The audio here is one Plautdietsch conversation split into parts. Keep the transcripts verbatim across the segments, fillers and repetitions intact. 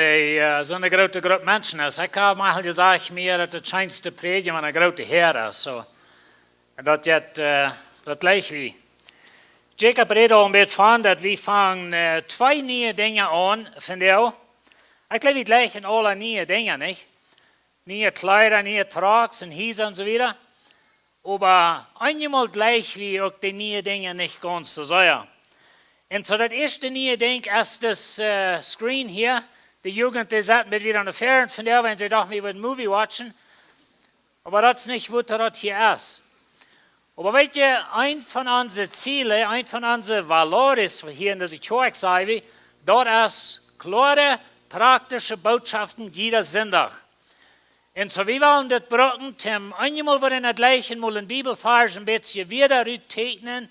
Dee, äh, soone groote Grupp Menschen es. Ekj hab mol jesajcht, mie daut daut scheenste prädjen, wan ne groote Häad es. Soo. Un daut jeit, äh, daut jlikj wie. Jacob räd aul een bät von daut wie fangen, äh, twee niee Dinja aun, vondoag. Ekj jleew, wie jlikjen aule niee Dinja, nich? Niee Kjleeda, niee Trucks un Hiesa un soo wieda. Oba eenjemol jlikj wie uk de niee Dinja nich gaunz soo sea. Un soo daut ieeschte niee Dinkj es dis, äh, screen hia. De Jugend, dee sat met wada aun de Fern vondoag, wan see dochten, wie wudden movie watchen. Oba daut es nich, waut daut hia es. Oba weet jie, eent von onse Ziele, eent von onse valores hia en dise Kjoakj, saj wie, daut es kloare, praktische Bootschoften jieda Sindach. Un soo, wie wellen dit brucken, om eenjemol wada en daut jlikje mol een Bibelvarsch een bät wieda rut to teekjnen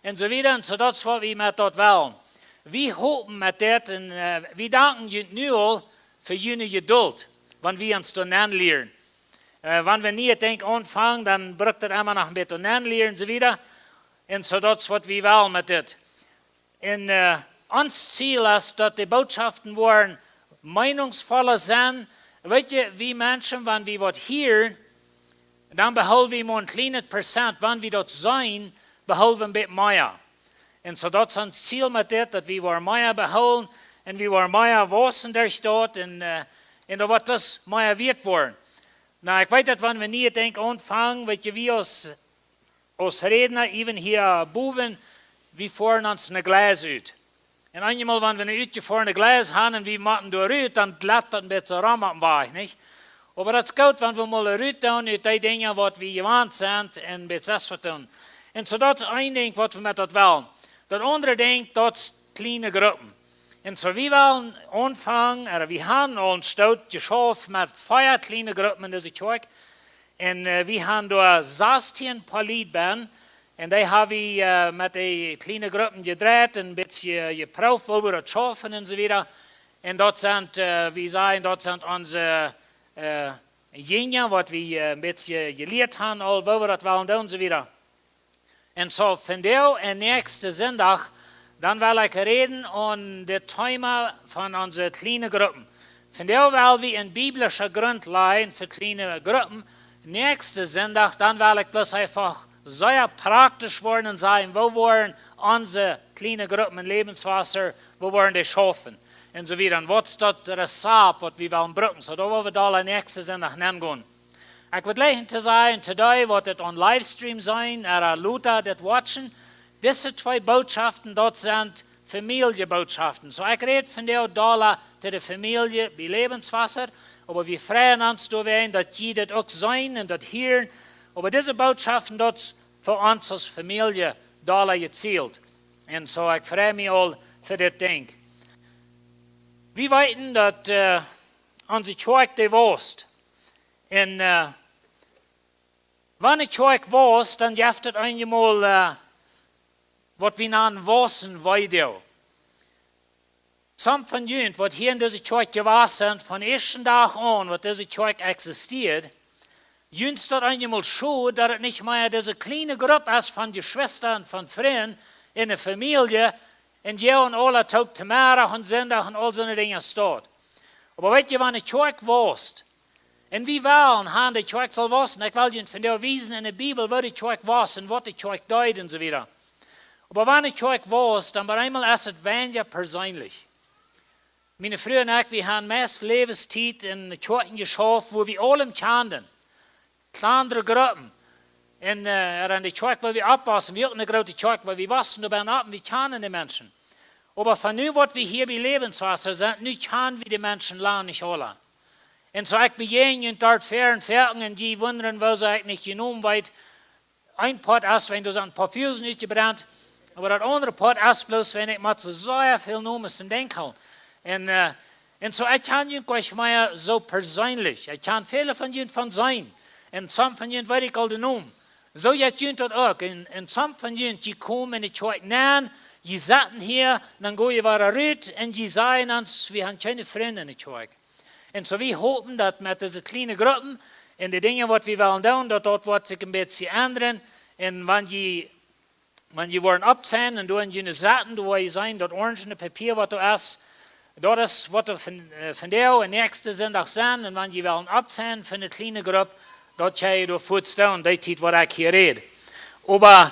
un soo wieda. Un soo, daut es waut wie met daut wellen. Wie hopen met dit un, äh, wie danken junt nu aul fa june Jedult, wan wie ons doa nenlieren. Äh, wan wie niee Dinkj aunfangen, dan brukt daut emma noch een bät nenlieren un soo wieda. Un soo, daut es waut wie wellen met dit. Un, äh, ons Ziel es, daut de Bootschoften woaren meenungsvolla sennen. Weet jie, wie Menschen, wan wie waut hieren, dan behool wie mau een kjlienet Prozent, wan wie daut seenen, behool wie een bät mea. Un soo, daut es ons Ziel met dit, daut wie woaren mea behoolen un wie woaren mea wausen derch daut un, äh, un daut woat bloos mea wieet woaren. Nu, ekj weet daut, wan wie niee Dinkj aunfangen, weet jie, wie aus aus Rädna, even hia bowen, wie foaren ons een Glas ut. Un eenjemol, wan wie een utjefoarnet Glas haben un wie motten doa rut, dan jlett daut een bät rom opp dän Wajch, nich? Oba daut es goot, wan wie mol rut doonen ut dee Dinja, waut wie jewant sent, un een bät sest waut doonen. Un soo, daut es een Dinkj, waut wie met daut wellen. Daut aundre Dinkj, daut es kjliene Gruppen. Un soo, wie wellen aunfangen, ooda wie haben aul een Stoot jeschauft met vea kjliene Gruppen en dise Kjoakj. Un, äh, wie haben doa sastieen Poa Lied bennen. Un dee hab wie, äh, met de kjliene Gruppen jedreit un een bät jeprooft, woo wie daut schaufen un soo wieda. Un daut sent, äh, wie sajen, daut sent onse, äh, Jinja, waut wie, äh, een bät jelieet haben, aul woo wie daut wellen doonen un soo wieda. Un soo, vondoag un näakjsten Sindach, dan well ekj räden aun daut Thema von onse kjliene Gruppen. Vondoag well wie een biblischa Grunt lajen fa kjliene Gruppen. Näakjsten Sindach, dan well ekj bloos eefach sea praktisch woaren un sajen, woo woaren onse kjliene Gruppen en Lebenswasser, woo woaren dee schaufen? Un soo wieda. Un waut es daut Rezapt, waut wie wellen brucken? Soo, doa woa wie dan näakjsten Sindach nengonen. Ekj wudd jlikjen to sajen, to dee, waut dit aun Livestream sent, ooda lota dit watchen, dise twee Bootschoften, daut sent Famielje-Bootschoften. Soo, ekj räd vondoag dolla to de Famielje bie Lebenswasser, oba wie freien ons doawäajen, daut jie dit uk seenen un daut hieren. Oba dise Bootschoften, daut es fa ons aus Famielje dolla jezielt. Un soo, ekj frei mie aul fa dit Dinkj. Wie weeten, daut, äh, onse Kjoakj, dee waust. Un, äh, wan ne Kjoakj waust, dan jeft daut eenjemol, äh, waut wie nanen wausen Weedoag. Some von junt, waut hia en dise Kjoakj jewast sent, von ieeschten Dach aun, waut dise Kjoakj eksistieed, junt es daut eenjemol schod, daut et nich mea dise kjliene Grupp es von Jeschwista un von Frind en de Famielje, un jie aula toop to Meddach un Sindach un aul soone Dinja staut. Oba weet jie, wan ne Kjoakj waust, un wie wellen haben, de Kjoakj saul wausen. Ekj well junt vondoag wiesen en de Bibel, woo de Kjoakj waust un waut de Kjoakj deed un soo wieda. Oba wan ne Kjoakj waust, dan bie eemol es et weinja perseenlich. Miene Fru un ekj, wie haben meist Läwenstiet en Kjoakjen jeschauft, wua wie aulem kjanden. Kjlandre Gruppen. Un, äh, en de Kjoakj, wua wie oppwussen, wie uk ne groote Kjoakj, wua wie wussen, doa bennen opp, wie kjanden de Menschen. Oba von nu, waut wie hia bie Lebenswasser sent, nu kjan wie de Menschen lang nich aula. Un soo, ekj bejäajen junt doa väl un väl, un jie wundren, wuarom ekj nich june Nomen weet. Een Poat es, wan doa sent een poa Fusen utjebrent, oba daut aundre Poat es bloos, wan ekj mott soo sea väl Nomes em Denkj hoolen. Un, äh, un soo, ekj kjan junt nich mea soo perseenlich. Ekj kjan väle von junt von seenen. Un some von junt weet ekj aul de Nomen. Soo jeit junt daut uk. Un, un some von junt, jie komen en de Kjoakj nenn, jie sitten hia, dan go jie wada rut un jie sajen ons, wie haben kjeene Frind en de Kjoakj. Un soo, wie hopen, daut met dise kjliene Gruppen un de Dinja, waut wie wellen doonen, daut daut woat sikj een bät endren. Un wan jie, wan jie woaren oppseenen un doa en june sitten, doa woa jie seenen, daut orangene Papia, waut doa es, Daut es waut wie von, äh, vondoag un näakjsten Sindach sent. Un wan jie wellen oppsennen fa eene kjliene Grupp, daut kjenn jie doa fuaz doonen, dee Tiet waut ekj hia räd. Oba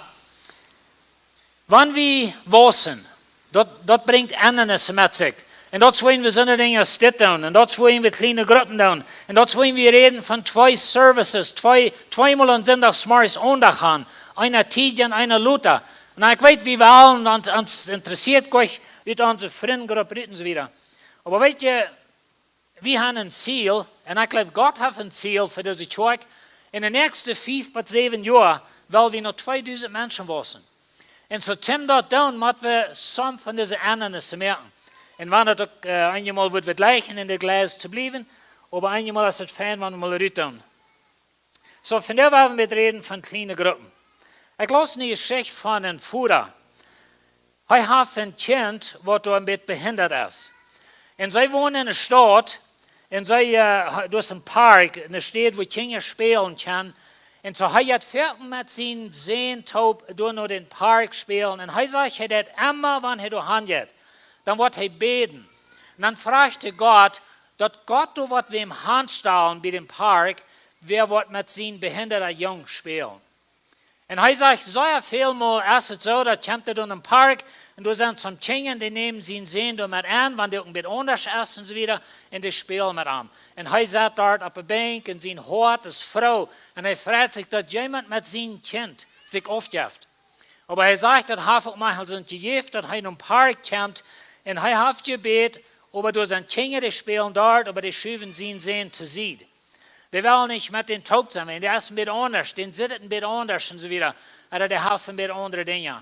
wan wie wausen, daut, daut brinjt Endrungen met sikj. Un daut es wuarom wie soone Dinja aus dit doonen. Un daut es wuarom wie kjliene Gruppen doonen. Un daut es wuarom wie räden von twee Services, twee, tweemol aun Sindach zemorjes Aundacht han. Eena tiedich un eena lota. Un ekj weet, wie wellen, ons, ons interessieet goanich ut onse Frindgrupp rut un soo wieda. Oba weet jie, wie han een Ziel, un ekj jleew, Gott haft een Ziel fa dise Kjoakj. En de näakjste fief bat säwen Joa well wie no tweedusent Menschen wausen. Un soo toom daut doonen, mott wie some von dise Endrungen moaken. Un wan daut uk, äh, eenjemol woat wie jlikjen en de Gleis to bliewen, oba eenjemol es et fein, wan wie mol rut doonen. Soo, vondoag woa wie räden von kjliene Gruppen. Ekj laus eene Jeschicht von een Voda. Hee haft een Kjint waut doa een bät behindat es. Un see wonen en eene Staut, un see, äh, doa es een Park, eene Städ wua Kjinja spälen kjennen. Un soo hee jeit foaken met sienen Sän toop doa no dän Park spälen. Un hee sajcht, hee deit emma, wan hee doa han jeit, dan woat hee bäden. Un dan froagt hee Gott, daut Gott doa woat wäm hanstalen bie dän Park, wäa woat met sienen behindaden Jung spälen. Un hee sajcht, sea välmol es et soo, daut kjemt hee doa en dän Park, un doa sent some Kjinja, dee nämen sienen Sän doa met aun, wan dee uk een bät aundasch es un soo wieda, un dee spälen met am. Un hee sett doa opp de Benkj, un sien Hoat es froo, un hee freit sikj, daut jemaunt met sien Kjint sikj aufjeft. Oba hee sajcht, daut haft uk mau soont jejäft, daut hee en dän Park kjemt, un hee haft jebät, oba doa sent Kjinja, dee spälen doa, oba dee schuwen sienen Sän to Sied. Dee wellen nich met dän toop sennen, wiels dee es een bät aundasch, dän sitt et een bät aundasch un soo wieda. Ooda dee haft een bät aundre Dinja.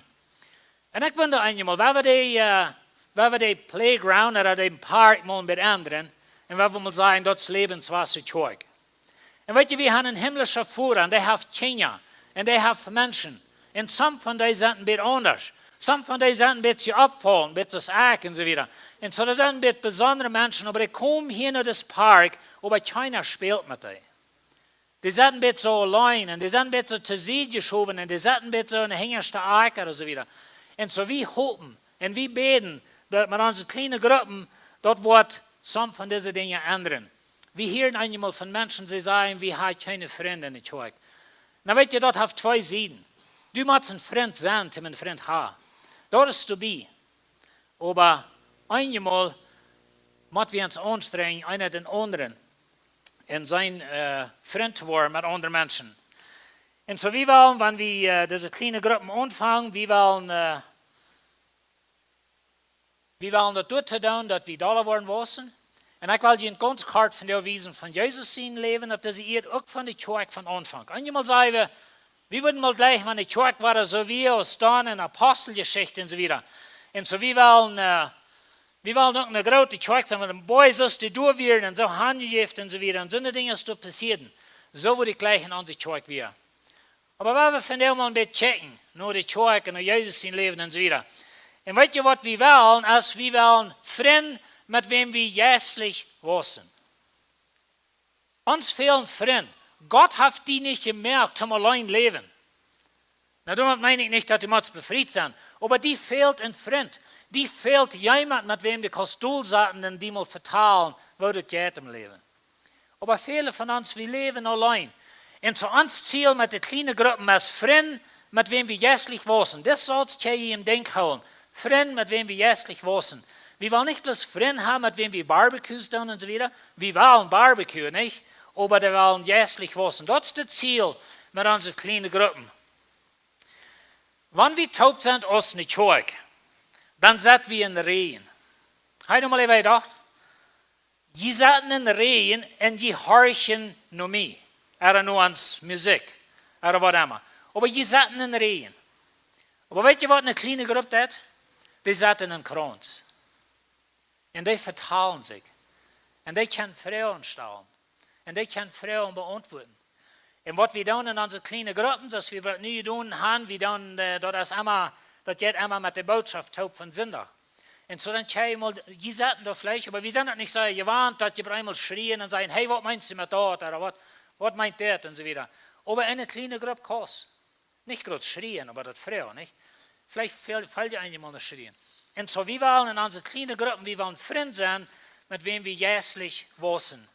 Un ekj wunda eenjemol, wua wie dee, äh, wua wie dee Playground ooda dän Park mol een bät endren, un wua wie mol sajen, daut es Lebenswasser Kjoakj. Un weet jie, wie han een himmlischen Voda, un dee haft Kjinja, un dee haft Menschen. Un some von dee sent een bät aundasch. Some von dee sent een bät oppjefaullen, een bät soo aus ekj un soo wieda. Un soo, daut sent een bät besondre Menschen, oba dee komen hia no dis Park, oba kjeena spält met dee. Dee sent een bät soo auleen, un dee sent een bät soo to Sied jeschowen, un dee sent een bät soo en de hinjaschte Akj un soo wieda. Un soo, wie hopen, un wie bäden, daut met onse kjliene Gruppen, daut woat some von dise Dinja endren. Wie hieren eenjemol von Menschen, dee sajen, wie haben kjeene Frind en de Kjoakj. Nu weet jie, daut haft twee Sieden. Du motst een Frint sennen, om een Frint haben. Daut es to be. Oba eenjemol mott wie ons aunstrenjen, eena dän aundren, un sennen, äh, Frint to woaren met aundre Menschen. Un soo, wie wellen, wan wie, äh, dise kjliene Gruppen aunfangen, wie wellen, äh, wie wellen daut doa to doonen, daut wie dolla woaren wausen. Un ekj well junt gaunz kort vondoag wiesen von Jesus sien Läwen opp dise Ieed, uk von de Kjoakj von Aunfank. Eenjemol sajen wie, wie wudden mol jleichen, wan de Kjoakj wia soo aus dan en Aposteljeschicht un soo wieda. Un soo, wie wellen, äh, wie wellen uk eene groote Kjoakj sennen, met een boy, soo aus dee doa wieren un soo hanjejäft un soo wieda. Un soone Dinja es doa passieet. Soo wudd ekj jleichen, onse Kjoakj wia. Oba wie wellen vondoag mol een bät kjikjen no de Kjoakj un no Jesus sien Läwen un soo wieda. Un weet jie waut wie wellen, aus wie wellen Frind, met wäm wie jeistlich wausen. Ons fälen Frind. Gott haft die nich jemoakt om auleen läwen. Nu, doamet meen ekj nich, daut du motst befriet sennen, oba die fält een Frint. Die fält jemaunt, met wäm du kaust dolsaten un die mol vetalen, woo daut jeit em Läwen. Oba väle von ons, wie läwen auleen. Un soo ons Ziel met de kjliene Gruppen es Frind, met wäm wie jeistlich wausen. Dit saul jie em Denkj hoolen. Frind, met wäm wie jeistlich wausen. Wie wellen nich bloos Frind haben, met wäm wie Barbecues doonen un soo wieda. Wie wellen Barbecue, nich? Oba wie wellen jeistlich wausen. Daut es daut Ziel met onse kjliene Gruppen. Wan wie toop sent aus eene Kjoakj, dan sett wie en Räajen. Hast du mol äwa jedocht? Jie setten en Räajen un jie horchen no mie, ooda no onse Musikj, ooda waut emma. Oba jie setten en Räajen. Oba weet jie waut eene kjliene Grupp deit? Dee setten en Krauns. Un dee vetalen sikj. Un dee kjennen Froagen stalen. Un dee kjennen Froagen beauntwuaden. Un waut wie doonen en onse kjliene Gruppen, soo aus wie daut nu jedonen haben, wie doonen, äh, daut es emma, daut jeit emma met de Bootschoft toop von Sindach. Un soo dan kjenn jie mol, jie setten doa veleicht, oba wie sent daut nich soo jewant, daut jie opp eemol schrieen un sajen: "Hey, waut meenst du met daut?" Ooda: "Waut, waut meent dit?" un soo wieda. Oba en eene kjliene Grupp kaust nich groot schrieen, oba daut froagen, nich? Veleicht fäl-, fält die eenjemol noch schrieen. Un soo, wie wellen en onse kjliene Gruppen, wie wellen Frind sennen, met wäm wie jeistlich wausen.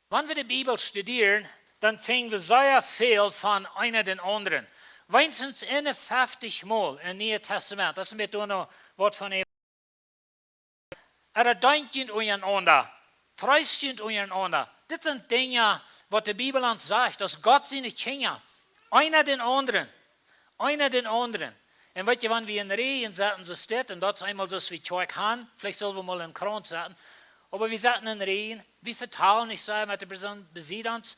Wan wie de Bibel studieren, dan finjen wie sea väl von eena dän aundren. Weens eenenfeftich Mol em Nieen Tastament. Daut es een bät doa noch waut von eena. Ea deent junt unjarenaunda. Treest junt unjarenaunda. Dit sent Dinja, waut de Bibel ons sajcht, daut Gott siene Kjinja, eena dän aundren, eena dän aundren. Un weet jie, wan wie en Räajen sitten, soo steit, un daut es eemol soo aus wie Kjoakj han, veleicht sull wie mol en Krauns sitten, oba wie sitten en Räajen, wie vetalen nich soo met de Persoon besied ons,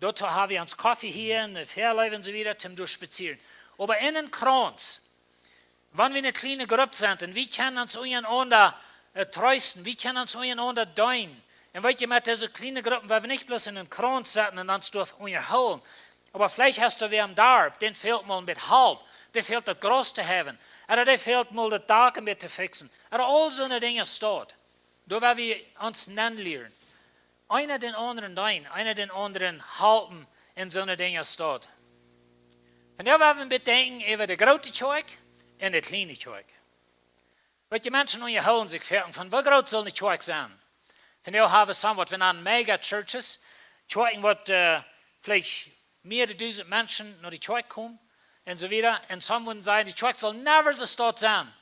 doatoo ha wie ons Koffe hia un de Väaleew un soo wieda, toom doa spazieren. Oba en een Krauns, wan wie ne kjliene Grupp sent un wie kjennen ons unjarenaunda, äh, treesten, wie kjennen ons unjarenaunda deenen. Un weet jie, met dise kjliene Gruppen, wan wie nich bloos en een Krauns sitten un ons doa unjahoolen. Oba veleicht hast du wäa em Darp, dän fält mol een bät Halp, dee fält daut Graus to heien. Ooda dee fält mol daut Dak een bät to fixen. Ooda aul soone Dinja steit. Doa woa wie ons nenlieren. Eena dän aundren deenen, eena dän aundren halpen en soone Dinja steit. Vondoag woa wie een bät denkjen äwa de groote Kjoakj un de kjliene Kjoakj. Weet jie, Menschen unjahoolen sikj foaken von, woo groot saul ne Kjoakj sennen? Vondoag ha wie some waut wie nanen mega churches, Kjoakjen waut, äh, veleicht mearere dusent Menschen no de Kjoakj komen un soo wieda. Un some wudden sajen, de Kjoakj saul never soo stoakj sennen.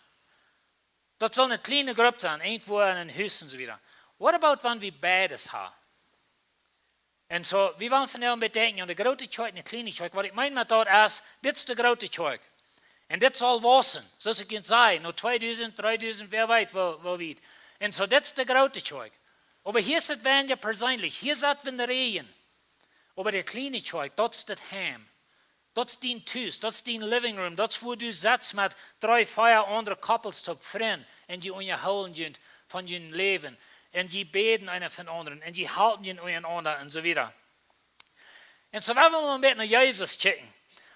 Daut saul ne kjliene Grupp sennen, irjentwua en een Hus un soo wieda. What about wan wie beides haben? Un soo, wie wellen vondoag een bät denkjen aun de groote Kjoakj un de kjliene Kjoakj. Waut ekj meen met daut es, dit es de groote Kjoakj. Un dit saul wausen, soo aus ekj junt säd, no tweedusent, dreedusent, wäa weet woo, woo wiet. Un soo, dit es de groote Kjoakj. Oba hia es et weinja perseenlich, hia sent wie en de Räajen. Oba de kjliene Kjoakj, daut es daut Heim. Daut es dien Tus, daut es dien living room, daut es wua du setst met dree, vea aundre couples toop, Frind, un jie unjahoolen junt von jun Läwen, un jie bäden eena fa dän aundren, un jie halpen junt unjarenaunda un soo wieda. Un soo woa wie mol een bät no Jesus kjikjen.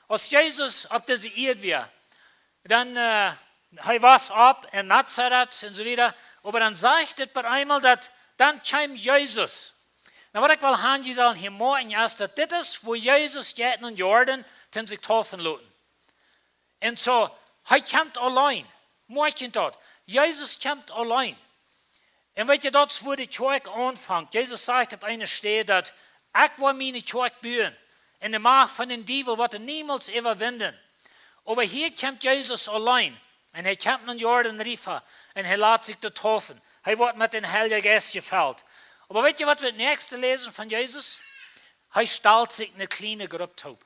Aus Jesus opp dise Ieed wia, dan, äh, hee wos opp en Nazaret un soo wieda, oba dan sajcht et bie eemol daut, dan kjeem Jesus. Nu, waut ekj well han jie sellen hia moakjen es daut dit es, wua Jesus jeit nom Jordan, toom sikj deepen loten. Un soo, hee kjemt auleen. Moakj junt daut. Jesus kjemt auleen. Un weet jie, daut es wua de Kjoakj aunfangt. Jesus sajcht opp eene Städ daut, ekj woa miene Kjoakj buen. Un de Macht von dän Diewel woat hee niemols äwawinjen. Oba hia kjemt Jesus auleen. Un hee kjemt nom Jordan River. Un hee lat sikj doa deepen. Hee woat met dän Heiljen Jeist jefelt. Oba weet jie, waut wie daut näakjste läsen von Jesus? Hee stalt sikj ne kjliene Grupp toop.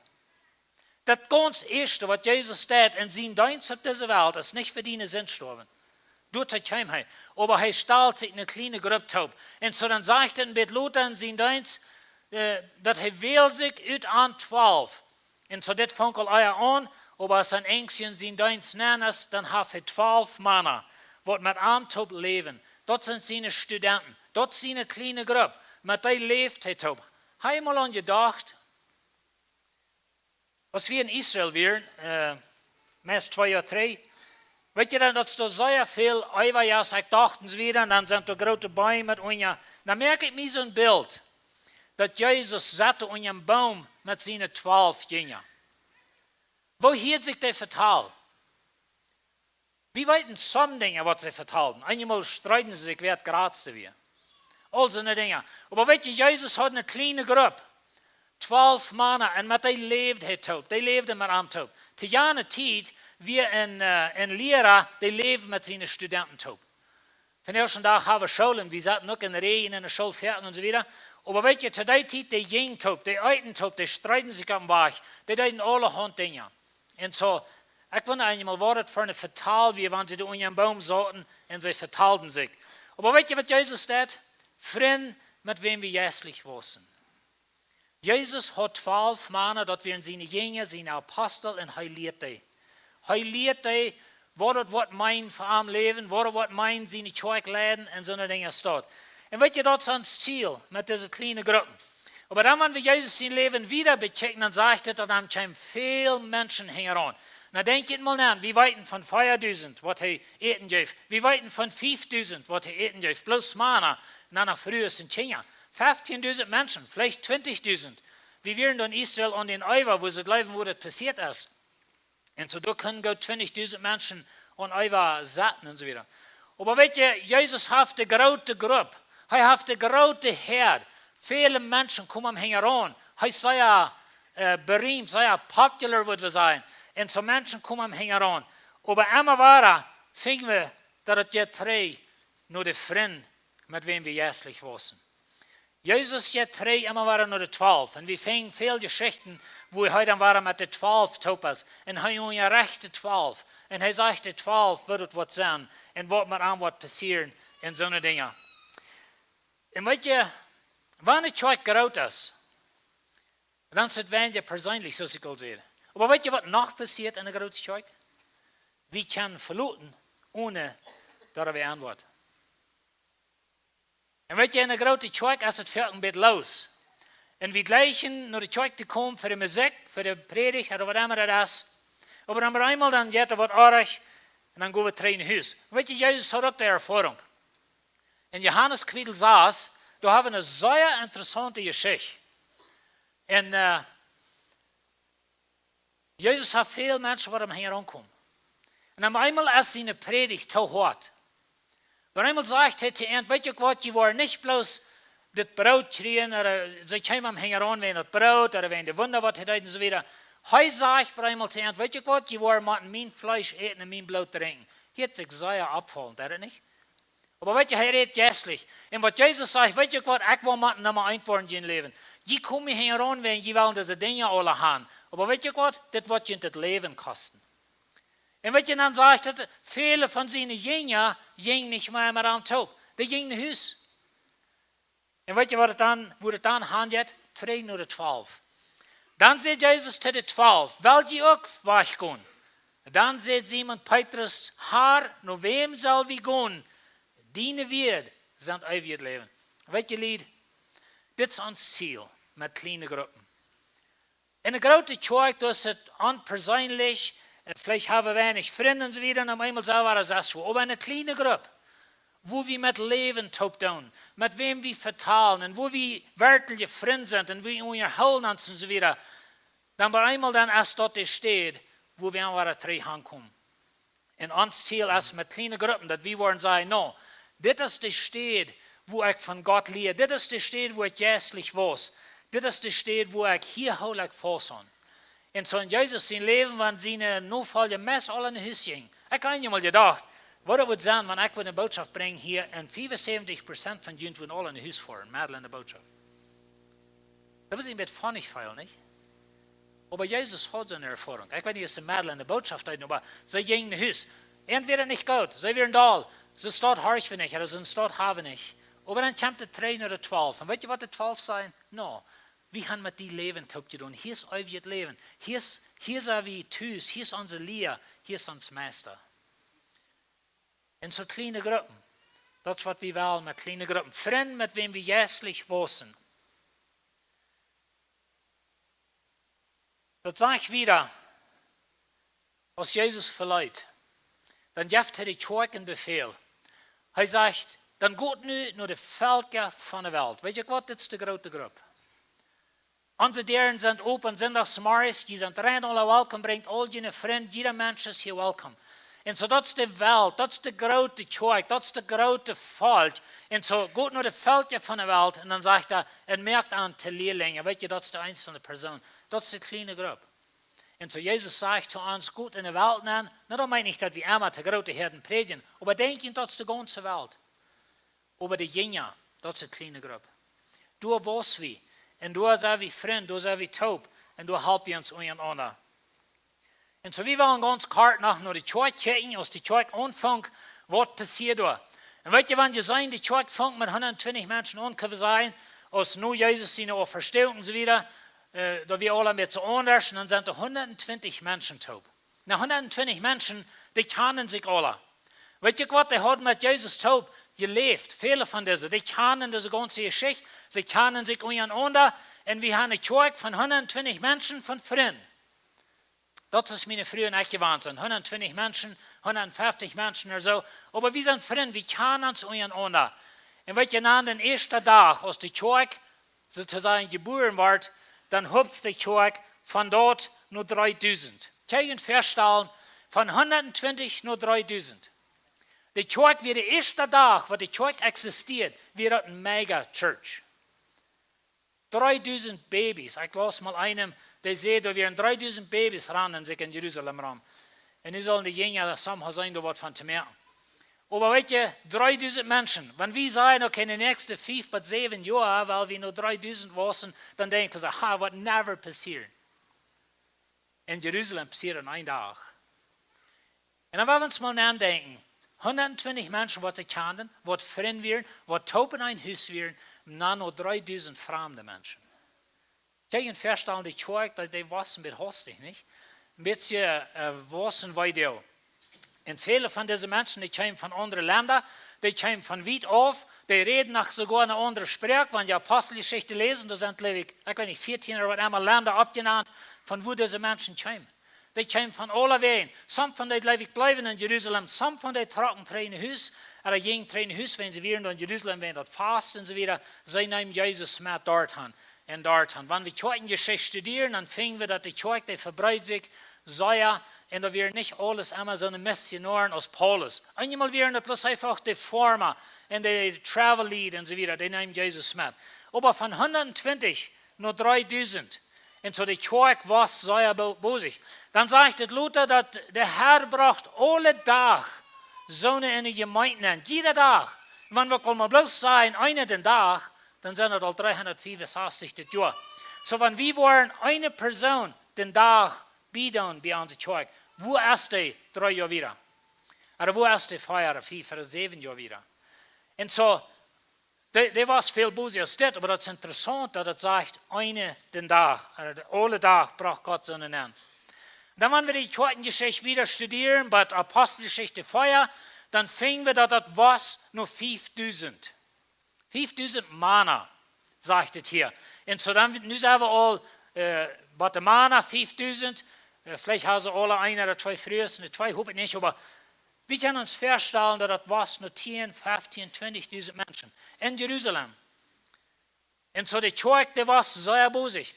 Daut gaunz ieeschte, waut Jesus deed en sien Deenst opp dise Welt, es nich fa diene Sind stoawen. Doatoo kjeem hee. Oba hee stalt sikj ne kjliene Grupp toop. Un soo dan sajcht et een bät lota en sien Deenst, äh, daut hee wäld sikj ut an twalf. Un soo dit funk aul ea aun, oba aus hee eent en sien Deenst nenn es, dan haft hee twalf Mana, waut met am toop läwen. Daut sent siene Studenten. Daut es siene kjliene Grupp. Met dee läft hee toop. Hab jie mol aun jedocht, aus wie en Israel wieren, äh, meist twee Joa trigj, weet jie dan, daut doa sea väl Eewa es, ekj docht, un soo wieda, un dan sent doa groote Beem met unja. Dan moak ekj mie soon Bilt, daut Jesus saut unja een Boom met siene twalf Jinja. Woo hieed sikj dee vetalen? Wie weeten some Dinja, waut see vetalden. Eenjemol streeden see sikj, wäa daut jratste wia. Aul soone Dinja. Oba weet jie, Jesus haud ne kjliene Grupp. Twalf Mana, un met dee läwd hee toop. Dee läwden met am toop. To jane Tiet wia een, äh, een Liera, dee läwd met siene Studenten toop. Vondoag dän Dach hab wie Schoolen, wie saten uk en Räajen en de School foaken un soo wieda. Oba weet jie, to dee Tiet, dee jinjen toop, dee eeten toop, dee streeden sikj opp dän Wajch, dee deeden aulahaunt Dinja. Un soo, ekj wunda eenjemol, waut daut fa een Vetal wia, wan see doa unja een Boom sauten un see vetalden sikj. Oba weet jie, waut Jesus deed? Frind, met wäm wie jeistlich wausen. Jesus haud twalf Mana, daut wieren siene Jinja, siene Apostel, un hee lieed dee. Hee lieed dee, waut daut woat meenen fa am läwen, waut daut woat meenen siene Kjoakj leiden un soone Dinja doa. Un weet jie, daut es ons Ziel met dise kjliene Gruppen. Oba dan, wan wie Jesus sien Läwen wieda bekjikjen, dan sajcht et, daut am kjeemen väl Menschen hinjaraun. Nu denkj jie mol no, wie weeten von veadusent, waut hee äten jeef. Wie weeten von fiefdusent, waut hee äten jeef. Bloos Mana, un dan noch Frues un Kjinja. Fieftieendusent Menschen, veleicht twintjigdusent. Wie wieren doa en Israel aun dän Eewa, wua see jleewen, wua daut passieet es. Un soo, doa kunnen goot twintjigdusent Menschen un äwasetten un soo wieda. Oba weet jie, Jesus haft de groote Grupp. Hee haft de groote Häad. Väle Menschen komen am hinjaraun. Hee es sea äh, beriemt, sea popular, wudd wie sajen. Un soo Menschen komen am hinjaraun. Oba emma wada finj wie, daut et jeit trigj no de Frind, met wäm wie jeistlich wausen. Jesus jeit trigj emma wada no de Twalw. Un wie finjen väl Jeschichten, wua hee dan wada met de Twalw toop es. Un hee unjarecht de Twalw. Un hee sajcht de Twalw, woo daut woat sennen un waut met an woat passieren un soone Dinja. Un weet jie, wan de Kjoakj groot es, dan es et weinja perseenlich, soo aus ekj aul säd. Oba weet jie, waut noch passieet enne groote Kjoakj? Wie kjennen veloten, one daut wie aunwoaren. Un weet jie, enne groote Kjoakj es et foaken een bät loos. Un wie jleichen no de Kjoakj to komen fa de Musikj, fa de Prädicht, ooda waut emma daut es. Oba dan opp eemol dan jeit et waut oajch, un dan go wie trigj no Hus. Weet jie, Jesus haud uk de Erfoarunk. En Johanes Kapitel sas, doa hab wie eene sea interessaunte Jeschicht. Un äh, Jesus haud väl Menschen, waut am hinjaraun komen. Un opp eemol es siene Prädicht too hoat. Opp eemol sajcht hee to an: Weet jie uk waut, jie woaren nich bloos dit Broot kjrieen, ooda see kjeemen am hinjaraun wäajen daut Broot, ooda wäajen de Wunda, waut hee deed un soo wieda. Hee sajcht opp eemol to an: Weet jie uk waut, jie woaren motten mien Fleesch äten un mien Bloot drinkjen. Hieet sikj sea oppfaulent, es daut nich? Oba weet jie, hee rät jeistlich. Un waut Jesus sajcht: Weet jie uk waut, ekj woa motten Numma eent woaren en jun Läwen. Jie komen mie hinjaraun, wäajen jie wellen dise Dinja aula han. Oba weet jie uk waut, dit woat junt daut Läwen kosten. Un weet jie, dan sajcht et, väle von siene Jinja jinjen nich mea met am toop. Dee jinjen no Hus. Un weet jie, waut et dan, wua et dan hanjeit? Trigj no de Twalw. Dan säd Jesus to de Twalw: Well jie uk wajchgonen? Dan säd Simon Petrus: Herr, no wäm sell wie gonen? Diene Wieed sent eewjet Läwen. Weet jie, Lied, dit es ons Ziel met kjliene Gruppen. Enne groote Kjoakj, doa es et onperseenlich, äh, veleicht hab wie weinich Frind un soo wieda, un opp eemol soo wieda, soo. Oba enne kjliene Grupp, wua wie met Läwen toop doonen, met wäm wie vetalen, un wua wie werkjlich Frind sent, un wie unjahoolen ons un soo wieda, dan opp eemol dan es daut de Städ, wua wie aun wada trigj hankomen. Un ons Ziel es met kjliene Gruppen, daut wie woaren sajen: No, dit es de Städ, wua ekj von Gott lia. Dit es de Städ, wua ekj jeistlich waus. Dit es de Städ, wua ekj hia hool ekj faust aun. Un soo en Jesus sien Läwen, wan siene Nofolja meist aula no Hus jinjen. Ekj hab eenjemol jedocht, waut et wudd sennen, wan ekj wudd eene Bootschoft brinjen hia un fiefunsäwentich Prozent von junt wudden aula no Hus foaren, medden enne Bootschoft. Daut wudd een bät funny feelen, nich? Oba Jesus haud soone Erfoarunk. Ekj weet nich, aus see medden enne Bootschoft deeden, oba see jinjen no Hus. Entwäda nich goot, see wieren doll, see staut horch wie nich, ooda see staut hab wie nich. Oba dan kjemt de Trigj no de Twalw. Un weet jie, waut de Twalw sajen? No, wie han met die Läwen toop jedonen. Hia es eewjet Läwen. Hia es, hia sent wie tus. Hia es onse Lia. Hia es ons Meista. Un soo kjliene Gruppen. Daut es, waut wie wellen met kjliene Gruppen. Frind, met wäm wie jeistlich wausen. Daut sajcht wieda, aus Jesus veleet, dan jeft hee de Kjoakj een Befäl. Hee sajcht: Dan got nu no de Velkja von de Welt. Weet jie waut, dit es de groote Grupp. Onse Däaren sent open, Sindachsmorjes, jie sent rein aula welkom, brinjt aul june Frind, jieda Mensch es hia welkom. Un soo, daut es de Welt, daut es de groote Kjoakj, daut es de groote Volkj. Un soo, got no de Velkja von de Welt, un dan sajcht hee: Un moakt an to Lierlinje. Weet jie, daut es de eensje Persoon, daut es de kjliene Grupp. Un soo Jesus sajcht to ons: Got enne Welt nenn. Nu, daut meent nich, daut wie emma to groote Häaden prädjen, oba denkj, daut es de gaunze Welt. Oba de Jinja, daut es de kjliene Grupp. Doa waus wie, un doa sent wie Frind, doa sent wie toop, un doa halp wie ons unjarenaunda. Un soo, wie wellen gaunz kort noch no de Kjoakj kjikjen, aus de Kjoakj aunfunk, waut passieed doa. Un weet jie, wan jie seenen, de Kjoakj funk met hundatentwintich Menschen aun, kjenn wie sajen, aus no Jesus siene Oppstonunk un soo wieda, äh, daut wia aules een bät aundasch, un dan sent doa hundatentwintich Menschen toop. Nu, hundatentwintich Menschen, dee kjanen sikj aula. Weet jie waut, dee hauden met Jesus toop jeläft, väle von dise, dee kjanen dise gaunze Jeschicht, see kjanen sikj unjarenaunda, un wie han eene Kjoakj von hundatentwintich Menschen von Frind. Daut es miene Fru un ekj jewant sent. Hundatentwintich Menschen, hundatfeftich Menschen ooda soo. Oba wie sent Frind, wie kjanen ons unjarenaunda. Un weet jie, aun dän ieeschten Dach, aus de Kjoakj, soo to sajen, jebuaren wort, dan hupt de Kjoakj von doa no dreedusent. Kjenn jie junt väastalen, Von hundat twintich no dreedusent. De Kjoakj wia de ieeschte Dach, waut de Kjoakj eksistieed, wia daut ne Megachurch. Dreedusent Babys. Ekj laus mol eenem, dee säd, doa wieren dreedusent Babys rannen sikj en Jerusalem rom. Un nu sellen de Jinja somehow sennen, doa waut von to moaken. Oba weet jie, dreedusent Menschen, wan wie sajen, okay, de näakjste fief bat säwen Joa, well wie no dreedusent wausen, dan denkjen wie soo, ha, woat never passieren. En Jerusalem passieed en een Dach. Un dan well wie ons mol nodenkjen, hundat twintich Menschen, waut see kjanden, waut Frind wieren, waut toop en een Hus wieren, un dan no dreedusent framde Menschen. Kjenn jie junt väastalen, de Kjoakj, dee, dee wausen een bät hastich, nich? Een bät, äh, wausen wada. Un väle von dise Menschen, dee kjeemen von aundre Lenda, dee kjeemen von wiet auf, dee räden noch soogoa ne aundre Sproak, wan jie Aposteljeschicht läsen, doa sent, jleew ekj, ekj weet nich, vieetieen ooda waut emma Lenda oppjenant, von wua dise Menschen kjeemen. Dee kjeemen von aule Wäaj. Some von dee, jleew ekj, bleewen en Jerusalem, some von dee trocken trigj no Hus, ooda jinjen trigj no Hus, wan see wieren doa en Jerusalem, wäajen daut Fast un soo wieda. See neemen Jesus met doathan un doathan. Wan wie Kjoakjenjeschicht studieren, dan finjen wie, daut de Kjoakj, dee vebreed sikj sea, un daut wieren nich aules emma soone Missionoaren aus Paulus. Eenjemol wieren daut bloos eefach de Forma un de travel lead un soo wieda, dee neemen Jesus met. Oba von hundat twintich no dreedusent. Un soo de Kjoakj wia sea bo-, bosich. Dan sajcht et Luther, daut de Herr brocht aule Dach soone en de Jemeent nenn. Jieda Dach. Wan wie komen bloos sajen, eenen dän Dach, dan sent daut aul dreehundat fiefensastich dit Joa. Soo, wan wie woaren eene Persoon dän Dach biedoonen bie onse Kjoakj, wua es dee dree Joa wieda? Ooda wua es dee vea, fief ooda säwen Joa wieda? Un soo, dee, dee wia väl bosich aus dit, oba daut es interessaunt, daut et sajcht, eenen dän Dach, ooda de, aule Dach brocht Gott soone nenn. Dan, wan wie de Kjoakjenjeschicht wieda studieren, bie Aposteljeschicht vea, dan finjen wie, daut daut wia no fiefdusent. Fiefdusent Mana, sajcht et hia. Un soo dan, nu sent wie aul, äh, bie de Mana, fiefdusent, äh, veleicht haben see aule een ooda twee Frues, nä, twee hop ekj nich, oba wie kjennen ons väastalen, daut daut wia no tieen, fieftieen, twintich dusent Menschen en Jerusalem. Un soo de Kjoakj, dee wia sea bosich.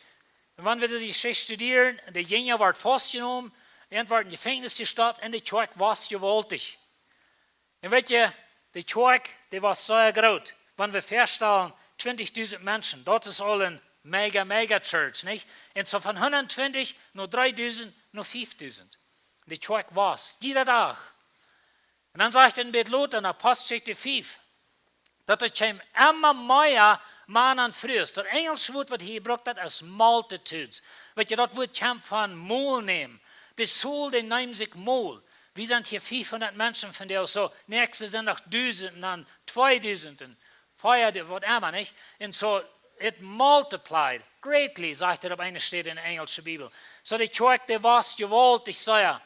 Un wan wie dise Jeschicht studieren, de Jinja worden faustjenomen, un worden en Jefenkjnis jestoppt, un de Kjoakj wia jewaultich. Un weet jie, de Kjoakj, dee wia sea groot. Wan wie väastalen, twintich dusent Menschen, daut es aul eene mega, mega Church, nich? Un soo von hundat twintich no dreedusent, no fiefdusent. De Kjoakj wia, jieda Dach. Un dan sajcht et een bät lota en Aposteljeschicht fief, daut doa kjeemen emma mea Mana un Frues. Daut enjelsche Wuat, waut hia jebrukt woat, es multitudes. Weet jie, daut Wuat kjemt von mol nämen. De Saul, dee neem sikj mol. Wie sent hia fiefhundat Menschen vondoag, soo, näakjste sent noch dusent, dan tweedusent, un vea, waut emma, nich? Un soo, it multiplied greatly, sajcht et opp eene Städ en de enjelsche Bibel. Soo, de Kjoakj, dee wia jewaultich sea.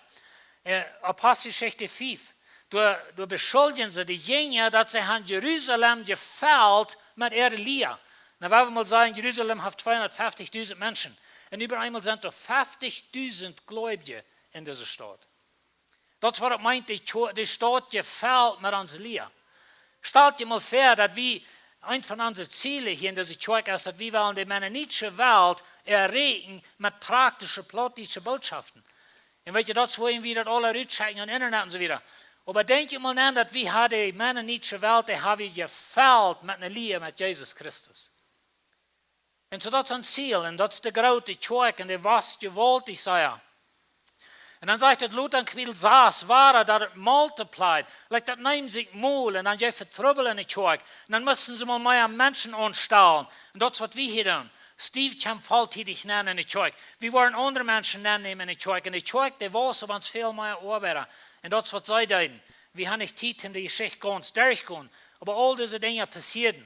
Äh, Aposteljeschicht fief. Doa, doa beschuldjen see de Jinja, daut see haben Jerusalem jefelt met äare Lia. Nu, wie wellen mol sajen, Jerusalem haft tweehundat fieftig dusent Menschen. Un äwa eemol sent doa fieftig dusent Gleubje en dise Staut. Daut es, waut et meent, de Kjo-, de Staut jefelt met onse Lia. Stalt jie mol väa, daut wie, eent von onse Ziele hia en dise Kjoakj es, daut wie wellen de mennonitische Welt erreichen met praktische plautdietsche Bootschoften. Un weet jie, daut es, wua wie daut aula rutschekjen aun Internet un soo wieda. Oba denkj jie mol no, daut wie haben de mennonitische Welt, dee haben jefelt met ne Lia met Jesus Christus. Un soo, daut es een Ziel, un daut es de groote Kjoakj, un dee wia jewaultich sea. Un dan sajcht et lota en Kapitel sas, wia daut et multiplied, like, daut neem sikj mol, un dan jeef et Trubbel en de Kjoakj. Un dan musten see mol mea Menschen aunstalen. Un daut es, waut wie hia doonen. Steve kjemt volltiedich nenn en de Kjoakj. Wie woaren aundre Menschen nennämen en de Kjoakj. Un de Kjoakj, dee wia soo gaunz väl mea Oabeida. Un daut es, waut see deeden. Wie haben nich Tiet, om de Jeschicht gaunz derchgonen. Oba aul dise Dinja passieeden.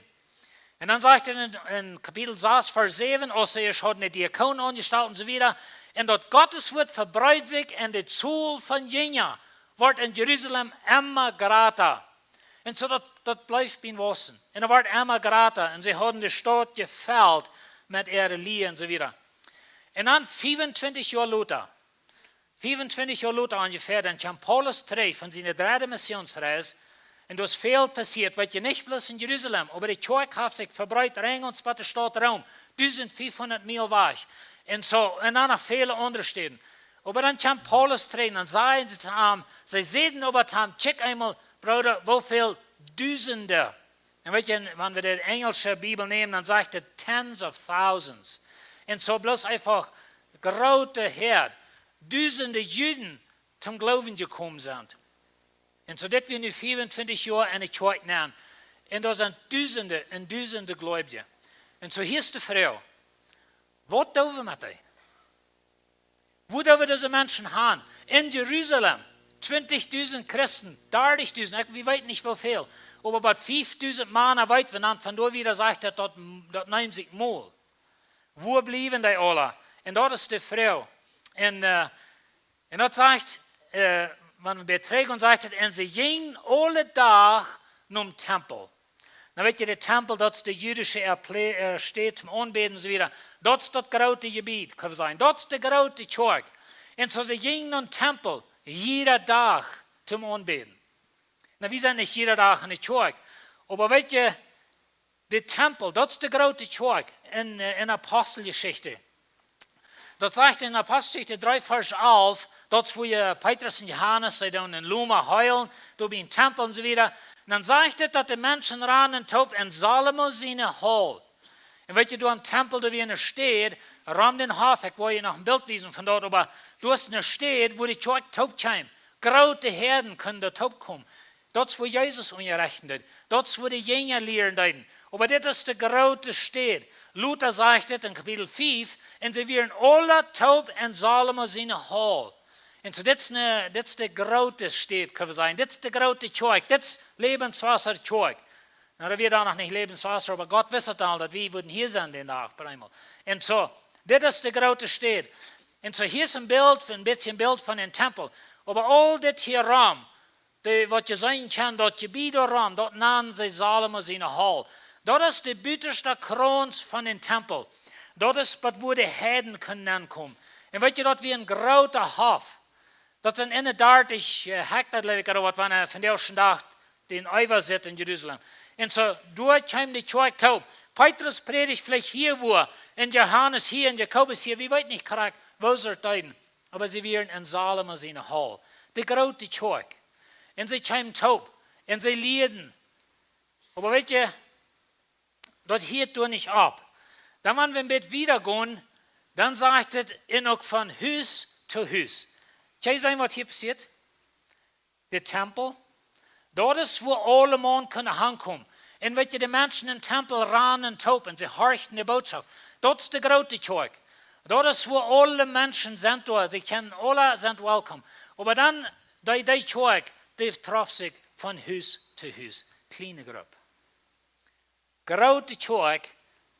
Un dan sajcht et en, en Kapitel sas, Varsch säwen, aus see ieescht hauden de Diakonen aunjestalt un soo wieda. Un daut Gottes Wuat vebreed sikj un de Tol von Jinja wort en Jerusalem emma jrata. Un soo daut, daut bleef bie an wausen. Un et wort emma jrata. Un see hauden de Staut jefelt met äare Lia un soo wieda. Un dan fiefuntwintich Joa lota, fiefuntwintich Joa lota onjefäa, dan kjeem Paulus trigj von siene dredde Missionsreis. Un doa es väl passieet, weet jie, nich bloos en Jerusalem, oba de Kjoakj haft sikj vebreet, rein un bat de Staut Rom, dusent fiefhundat Miel wajch. Un soo, un dan noch väle aundre Städen. Oba dan kjeem Paulus trigj un säd see to am, see säden oba to am: "Kjikj eemol, Brooda, woo väl Dusende." Un weet jie, wan wie de enjelsche Bibel nämen, dan sajcht et tens of thousands. Un soo bloos eefach groote Häad, Dusende Juden toom Gloowen jekomen sent. Un soo dit wia nu vea un twintich Joa enne Kjoakj nenn. Un doa sent Dusende un Dusende Gleubje. Un soo hia es de Froag: Waut doo wie met dee? Wua doo wie dise Menschen han? En Jerusalem, twintichdusend Christen, dartichdusend, ekj, wie weeten nich woo väl. Oba waut, fiefdusend Mana weet wie, un dan von doa wieda sajcht et, daut, daut nemt sikj mol. Wua bliewen dee aula? Un daut es de Froag. Un, äh, un daut sajcht, äh, wan wie trigj gonen, sajcht et: "Un see jinjen aule Dach nom Tempel." Nu weet jie, de Tempel, daut es de jüdische Erple-, äh, Städ toom aunbäden un soo wieda. Daut es daut groote Jebied, kjenn wie sajen. Daut es de groote Kjoakj. Un soo see jinjen nom Tempel jieda Dach toom aunbäden. Nu, wie sent nich jieda Dach enne Kjoakj. Oba weet jie, de Tempel, daut es de groote Kjoakj en, äh, en Aposteljeschicht. Daut sajcht en Aposteljeschicht dree, Varsch alf, daut es wua, äh, Petrus un Johanes, see doonen en Loma heelen, doa biem Tempel un soo wieda. Un dan sajcht et, daut de Menschen ranen toop en Salomo siene Hall. Un weet jie, doa aum Tempel, doa wia eene Städ, rom dän Hoff, ekj well junt noch een Bilt wiesen von daut, oba doa es eene Städ, wua de Kjoakj toop kjeem. Groote Häaden kunnen doa toop komen. Daut es wua Jesus unjarechten deed. Daut es wua de Jinja lieren deeden. Oba dit es de groote Städ. Lota sajcht et en Kapitel fief: "Un see wieren aula toop en Salomo siene Hall." Un soo, dit es ne, dit es de groote Städ, kjenn wie sajen. Dit es de groote Kjoakj. Dit es Lebenswasser Kjoakj. Nu, daut wia dan noch nich Lebenswasser, oba Gott wist et aul, daut wie wudden hia sennen dän Dach, bie eemol. Un soo, dit es de groote Städ. Un soo, hia es een Bilt, een bät een Bilt von een Tempel. Oba aul dit hia rom, de, waut jie seenen kjennen, daut Jebied doa rom, daut nanen see Salomo siene Hall. Daut es de butaschte Krauns von dän Tempel. Daut es waut, wua de Heiden kunnen aunkomen. Un weet jie, daut wia een groota Hoff. Daut sent eenendartich, äh, Hekta, jleew ekj, ooda waut, wan, äh, von dän ieeschten Dach dän Äwa sitt en Jerusalem. Un soo, doa kjeem de Kjoakj toop. Petrus prädicht veleicht hia wua, un Johanes hia, un Jakobus hia, wie weeten nich krakjt, wua see deeden. Oba see wieren en Salomo siene Hall. De groote Kjoakj. Un see kjeemen toop. Un see lieeden. Oba weet jie, daut hieet doa nich opp. Dan, wan wie een bät wieda gonen, dan sajcht et: "Un uk von Hus to Hus." Kjenn jie seenen, waut hia passieet? De Tempel. Daut es, wua aule Maun kunnen hankomen. Un weet jie, de Menschen em Tempel ranen toop un see horchten de Bootschoft. Daut es de groote Kjoakj. Daut es, wua aule Menschen sent doa, dee kjennen, aule sent welcome. Oba dan, dee, dee Kjoakj, dee trof sikj von Hus to Hus. Kjliene Grupp. Groote Kjoakj,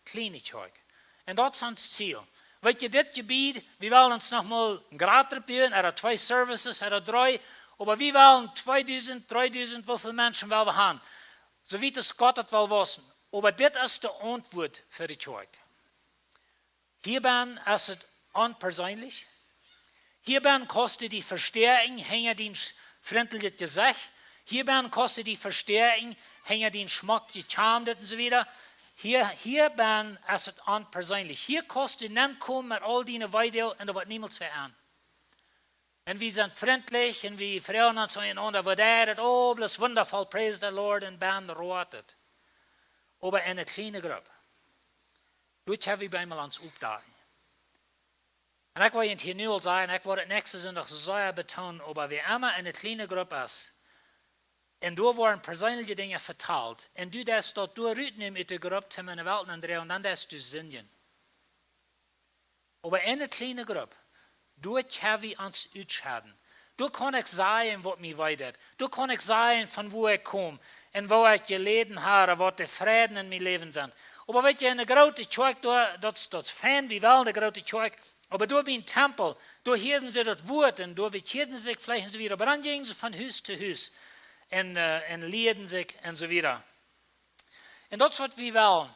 kjliene Kjoakj. Un daut es ons Ziel. Weet jie, dit Jebied, wie wellen ons noch mol een jratret buen, ooda twee services, ooda dree, oba wie wellen tweedusent, dreedusent, woo väl Menschen well wie han? Soo wiet aus Gott et well wausen. Oba dit es de Auntwuat fa de Kjoakj. Hia bennen es et onperseenlich. Hia bennen kaust du die vestäakjen hinja dien sch-, frintlichet Jesecht. Hia bennen kaust du die vestäakjen hinja dien schmocket Kjamdet un soo wieda. Hia, hia bennen es et onperseenlich. Hia kaust du nenkomen met aul diene Weedoag un doa woat niemols waut aun. Un wie sent frintlich un wie froagen ons eent aundret, waut deit et? Oh, bloos wundafoll, praise the Lord, un bennen roat et. Oba en eene kjliene Grupp. Doa kjenn wie bie eemol ons oppdakjen. Un ekj well junt hia nu aul sajen, ekj woa et näakjsten Sindach sea betoonen, oba wäa emma en eene kjliene Grupp es, un doa woaren perseenliche Dinja vetalt, un du deist daut doa rutnämen ut de Grupp, toom en de Welt nenn droagen, dan deist du sindjen. Oba en eene kjliene Grupp, doa kjenn wie ons utschedden. Doa kaun ekj sajen, waut mie wee deit. Doa kaun ekj sajen, von wua ekj kom un woo ekj jeläden hab, waut de Fräden en mien Läwen sent. Oba weet jie, en eene groote Kjoakj, doa, daut, daut es fein, wie wellen eene groote Kjoakj. Oba doa biem Tempel, doa hieeden see daut Wuat un doa bekjeeden see sikj veleicht un soo wieda. Oba dan jinjen see von Hus to Hus un, äh, un lieeden sikj un soo wieda. Un daut es, waut wie wellen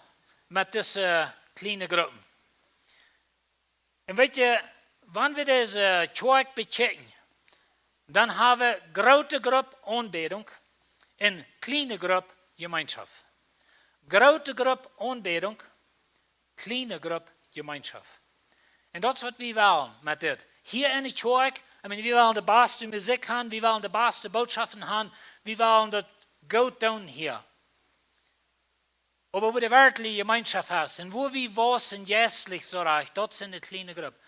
met dise kjliene Gruppen. Un weet jie, wan wie dise Kjoakj bekjikjen, dan hab wie groote Grupp Aunbädunk un kjliene Grupp Jemeenschoft. Groote Grupp Aunbädunk, kjliene Grupp Jemeenschoft. Un daut es, waut wie wellen met dit. Hia enne Kjoakj, I mean, wie wellen de baste Musikj han, wie wellen de baste Bootschoften han, wie wellen daut goot doonen hia. Oba wua de werkjliche Jemeenschoft es un wua wie wausen jeistlich soo rajcht, daut sent de kjliene Gruppen.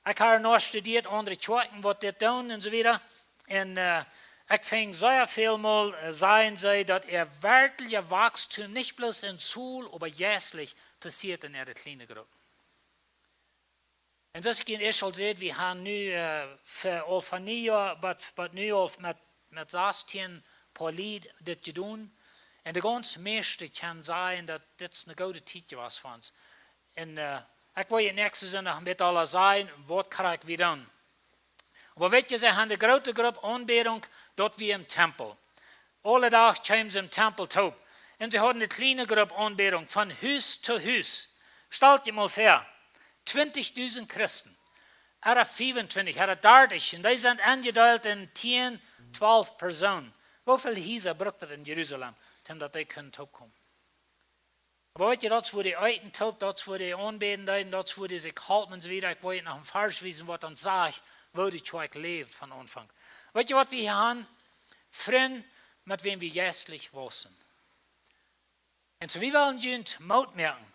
Ekj hab noch studieet aundre Kjoakjen, waut dit doonen un soo wieda. Un ekj finj sea väl mol sajen see, daut äa werkjlicha Wausstum nich bloos en Tol, oba jeistlich passieet en äare kjliene Gruppen. Un soo aus ekj ieescht aul säd, wie han nu fa, aul von Niejoa bat, bat nu aul met, met sastieen poa Lied dit jedonen. Un de gaunz mieeschte kjennen sajen, daut dit ne goode Tiet wia fa ons. Un ekj woa je näakjsten Sindach met aula sajen, waut krakjt wie doonen. Oba weet jie, see han de groote Grupp Aunbädunk, daut wia em Tempel. Aule Dach kjeemen see em Tempel toop. Un see hauden de kjliene Grupp Aunbädunk von Hus to Hus. Stalt jie mol väa, twintichdusent Christen, ooda fiefuntwintich, ooda dartich, un dee sent enjedeelt en tieen, twalf Persoonen. Woo väl Hiesa brukt daut en Jerusalem, toom daut dee kunnen toopkomen? Oba weet jie, daut es wua dee eeten toop, daut es wua dee aunbäden deeden, daut es wua dee sikj holpen un soo wieda. Ekj woa junt noch een Varsch wiesen, waut dan sajcht, woo de Kjoakj läwd von Aunfank. Weet jie, waut wie hia han? Frind, met wäm wie jeistlich wausen. Un soo, wie wellen junt Moot moaken.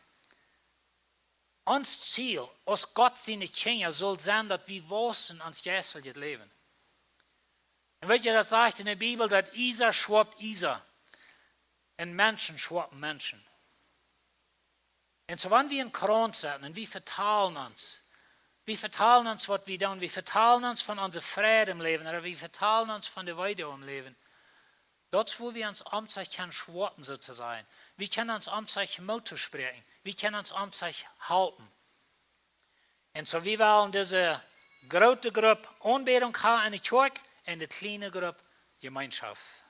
Ons Ziel aus Gott siene Kjinja saul sennen, daut wie wausen en ons jeistlichet Läwen. Un weet jie, daut sajcht en de Bibel, daut Iesa schoapt Iesa. Un Menschen schoapen Menschen. Un soo, wan wie en Kraunt setten un wie vetalen ons, wie vetalen ons, waut wie doonen, wie vetalen ons von onse Freid em Läwen, ooda wie vetalen ons von de Weedoag em Läwen, daut es wua wie ons omsich kjennen schoapen, soo to sajen. Wie kjennen ons omsich Moot toospräakjen. Wie kjennen ons omsich halpen. Un soo, wie wellen dise groote Grupp Aunbädunk han enne Kjoakj un de kjliene Grupp Jemeenschoft.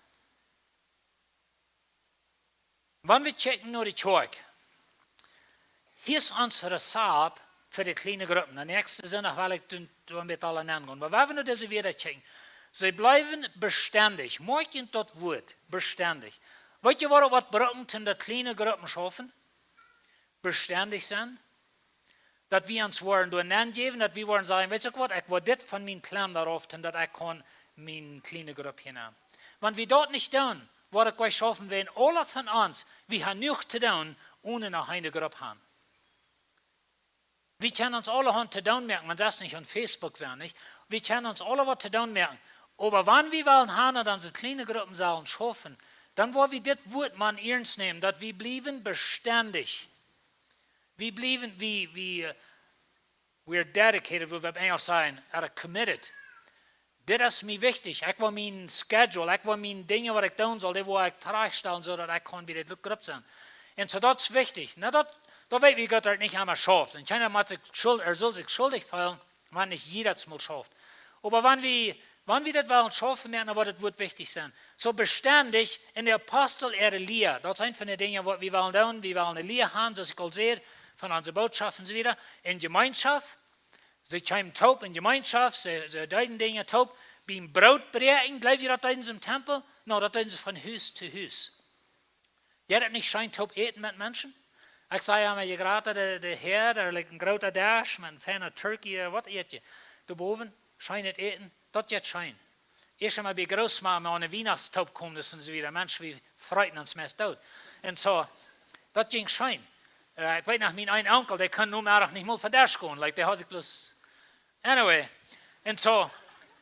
Wan wie kjikjen no de Kjoakj, hia es ons Rezapt fa de kjliene Gruppen. De näakjste Sindach well ekj doa, doa met aula aungonen. Oba wan wie no dise Wieed kjikjen, see bliewen bestendich. Moakj junt daut Wuat, bestendich. Weet jie, waut, waut brukt, om daut kjliene Gruppen schaufen? Bestendich sennen. Daut wie ons woaren doa nenjäwen, daut wie woaren sajen, weetst uk waut, ekj woa dit von mien Kjlem doaropp doonen, daut ekj kaun miene kjliene Grupp hia nämen. Wan wie daut nich doonen, woat daut nich schaufen, wäajen aule von ons, wie han jenuach to doonen, onen ne kjliene Grupp han. Wie kjennen ons aulahaunt to doonen moaken, wan daut nich aun Facebook sennen, nich? Wie kjennen ons aula waut to doonen moaken. Oba wan wie wellen han, daut onse kjliene Gruppen sellen schaufen, dan woa wie dit Wuat mau iernst nämen, daut wie bliewen bestendich. Wie bliewen, wie, wie, eh, we are dedicated, woo wie opp Enjelsch sajen, ooda committed. Dit es mie wichtich. Ekj woa mien Schedule, ekj woa miene Dinja, waut ekj doonen saul, dee woa ekj trajchtstalen, soo daut ekj kaun bie de Grupp sennen. Un soo, daut es wichtich. Nu, daut, daut weet wie, Gott haft nich emma jeschauft. Un kjeena mott sikj schult-, ooda saul sikj schuldich feelen, wan nich jieda mol schauft. Oba wan wie, wan wie daut wellen schaufen, dan woat daut Wuat wichtich sennen. Soo bestendich en de Apostel äare Lia. Daut es eent von de Dinja, waut wie wellen doonen. Wie wellen ne Lia han, soo aus ekj aul säd, von onse Bootschoften un soo wieda. En Jemeenschoft, see kjeemen toop en Jemeenschoft, see, see deeden Dinja toop. Biem Brootbräakjen, jleew jie, daut deeden see em Tempel? Nä, daut deeden see von Hus to Hus. Jeit daut nich scheen toop äten met Menschen? Ekj saj emma, je grata de, de Häad, doa licht een groota Desch met een fiena Turkey, ooda waut ät jie? Doa bowen, scheenet Äten, daut jeit scheen. Ieescht emol bie Grootmama aun de Wienachtstoop komen, daut sent soo wada Menschen, wie freeten ons meist doot. Un soo, daut jinkj scheen. Eh, ekj weet noch, mien een Onkel, dee kunn Nomedach nich mol von Desch gonen, like, dee haud sikj bloos Anyway, un soo,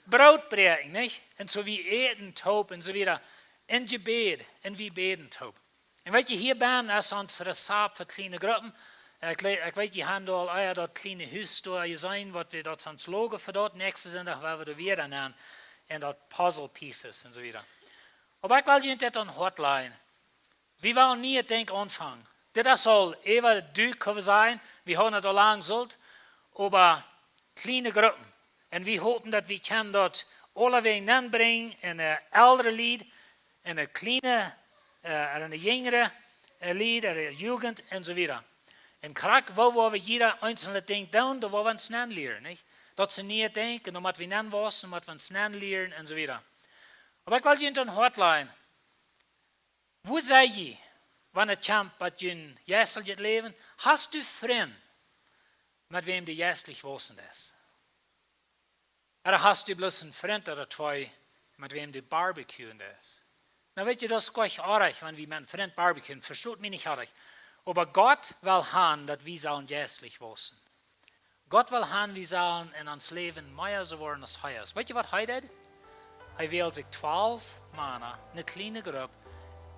Brootbräakjen, nich? Un soo, wie äten toop un soo wieda. En Jebäd, un wie bäden toop. Un weet jie, hia bie ons es ons Rezapt fa kjliene Gruppen. Ekj le-, ekj weet, jie haben aul, ah jo, daut kjliene Hus doa jeseenen, waut wie daut ons logen fa daut. Näakjsten Sindach woa wie doa wada nenn. Un daut Puzzle Pieces un soo wieda. Oba ekj well junt dit aum Hoat lajen. Wie wellen nie daut Dinkj aunfangen. Dit es aul äwa de Däa, kjenn wie sajen, wie haben daut aul lang sullt, oba kjliene Gruppen. Un wie hopen, daut wie kjennen daut aulawäajen nenbrinjen en, eh, eldre Lied, en kjliene, eh, en jinjre, eh, Lied, en Jugend un soo wieda. Un krakjt woo, woo wie jieda eensje Dinkj doonen, doa woa wie ons nenlieren, nich? Daut es een nie Dinkj, un doa mott wie nenwausen, mott wie ons nenlieren un soo wieda. Oba ekj well junt aum Hoat lajen. Woo sie jie, wan et kjemt bat jun jeistlichet Läwen? Hast du Frind, met wäm du jeistlich wausen deist? Ooda hast du bloos een Frint ooda twee, met wäm du barbecuen deist? Na, weet jie, daut es goanich oajch, wan wie met een Frint barbecuen, vestot mie nich oajch. Oba Gott well han, daut wie sellen jeistlich wausen. Gott well han, wie sellen en ons Läwen mea soo woaren aus hee es. Weet jie, waut hee deed? Hee wäld sikj twalf Mana, eene kjliene Grupp,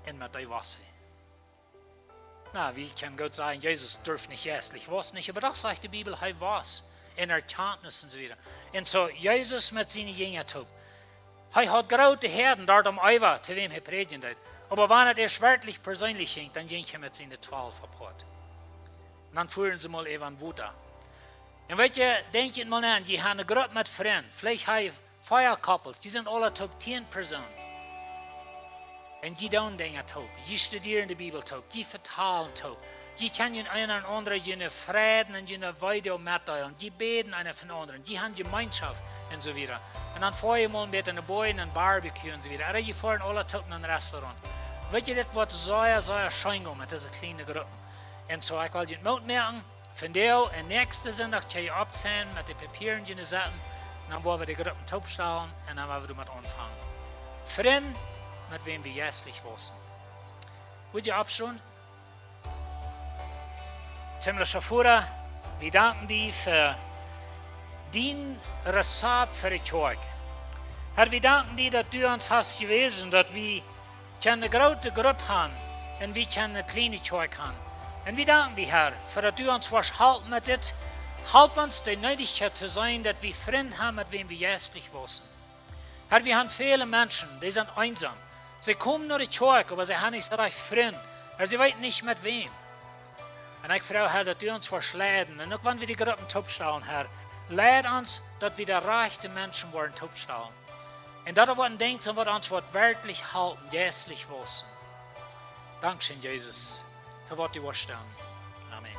un met dee wauss hee. Na, wie kjennen goot sajen, Jesus durf nich jeistlich wausen, nich, oba doch sajcht de Bibel, hee wauss en Erkjantnis un soo wieda. Un soo Jesus met siene Jinja toop. Hee haud groote Häaden doa om Eva, to wäm hee prädjen deed. Oba wan et ieescht werkjlich perseenlich jinkj, dan jinkj hee met siene twalf apoat. Un dan fuaren see mol äwa daut Wota. Un weet jie, denkj jie mol aun, jie haben eene Grupp met Frind, veleicht hee vea couples, dee sent aule toop tieen Persoonen. Un jie doonen Dinja toop, jie studieren de Bibel toop, jie vetalen toop, jie kjennen eena dän aundren june Freiden un june Weedoag metdeelen, jie bäden eena fa dän aundren, jie haben Jemeenschoft un soo wieda. Un dan foa jie mol met een Boy en een barbecue un soo wieda. Ooda jie foaren aule toop en een Restaurant. Weet jie, dit woat sea, sea scheen gonen met dise kjliene Gruppen. Un soo, ekj well junt Moot moaken, vondoag un näakjsten Sindach kjenn jie oppsennen met de Papieren june Setten. Dan woa wie de Gruppen toopstalen un dan woa wie doamet aunfangen. Frind, met wäm wie jeistlich wausen. Wudd jie oppstonen? Himmlischa Voda, wie danken die fa dien Rezept fa de Kjoakj. Herr, wie danken die, daut du ons hast jewäsen, daut wie kjennen eene groote Grupp haben un wie kjennen eene kjliene Kjoakj haben. Un wie danken die, Herr, fa daut du ons woascht halpen met dit. Halp ons de Needichkjeit to seenen, daut wie Frind haben, met wäm wie jeistlich wausen. Herr, wie haben väle Menschen, dee sent eensom. See komen no de Kjoakj, oba see haben nich soo rajcht Frind. Herr, see weeten nich met wäm. Un ekj froag, Herr, daut du ons woascht leiden. Un uk wan wie de Gruppen toopstalen, Herr, leid ons, daut wie de rajchte Menschen woaren toopstalen. Un daut woat een Dinkj sennen, waut ons woat werkjlich halpen, jeistlich wausen. Dankscheen, Jesus, fa waut du woascht doonen. Amen.